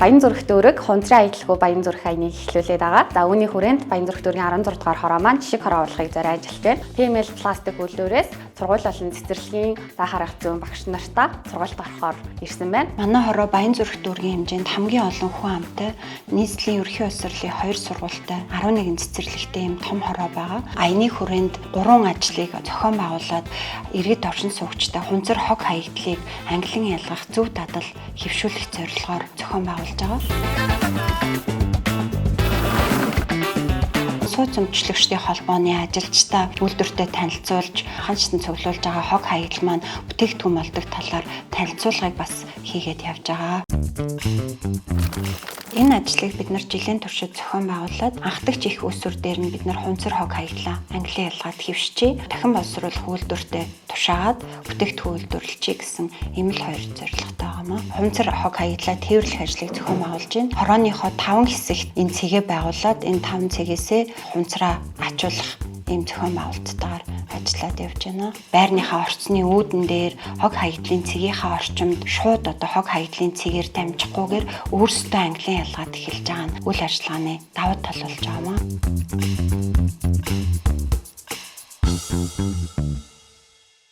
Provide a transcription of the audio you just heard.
Баян зүрх дүүрэг хунцрын аялалгүй Баян зүрх аяныг эхлүүлээд байгаа. За, үүний хүрээнд Баян зүрх дүүргийн 16 дугаар хороо маань жишг хороо болохыг зориад ажиллаж байна. PML пластик үйлдвэрээс сургууль болон цэцэрлэгийн заах арга зүйн багш нартаа сургуульд орохоор ирсэн байна. Манай хороо Баян зүрх дүүргийн хэмжээнд хамгийн олон хүн амтай, нийслэлийн ерөнхий улсрлын 2 сургуультай, 11 цэцэрлэгтэй юм том хороо байгаа. Аяны хүрээнд 3 ажлыг зохион байгуулад иргэд оршин суугчтай хунцар хог хаягдлыг ангилан ялгах зөв дадал хэвшүүлэх зорилгоор зохион байгуулж байгаа. Сууц өмчлөгчдийн холбооны ажилчдаа үйлдвэртэй танилцуулж, анхан шатанд цуглуулж байгаа хог хаягдал маань бүтээгдэхүүн болдог талаар танилцуулгыг бас хийгээд явж байгаа. Энэ ажлыг бид нар жилийн туршид зохион байгуулад анхдагч их үүсвэр дээр нь бид нар хунцар хог хаягдлаа английн ялгаад хэвшчихье. Дахин боловсруулах үйлдвэртэй тушаагаад бүтээгдэхүүн үйлдвэрлэчихье гэсэн ийм л хоёр зорилготой байгаа маа. Хунцар хог хаягдлаа тээвэрлэх ажлыг зохион байгуулж байна. Хорооныхоо 5 хэсэгт энэ цэгээ байгуулад энэ 5 цэгээсээ хунцраа ачуулах ийм зохион байгуулалттайгаар ажиллаад явж байна. Байрныхаа орцны үүдэн дээр хог хаягдлын цэгийнхаа орчимд шууд одоо хог хаягдлын цэгээр дамжихгүйгээр өөрсдөө ангилан ялгаад эхэлж байгаа нь үйл ажиллагааны давуу тал болж байгаа юм аа.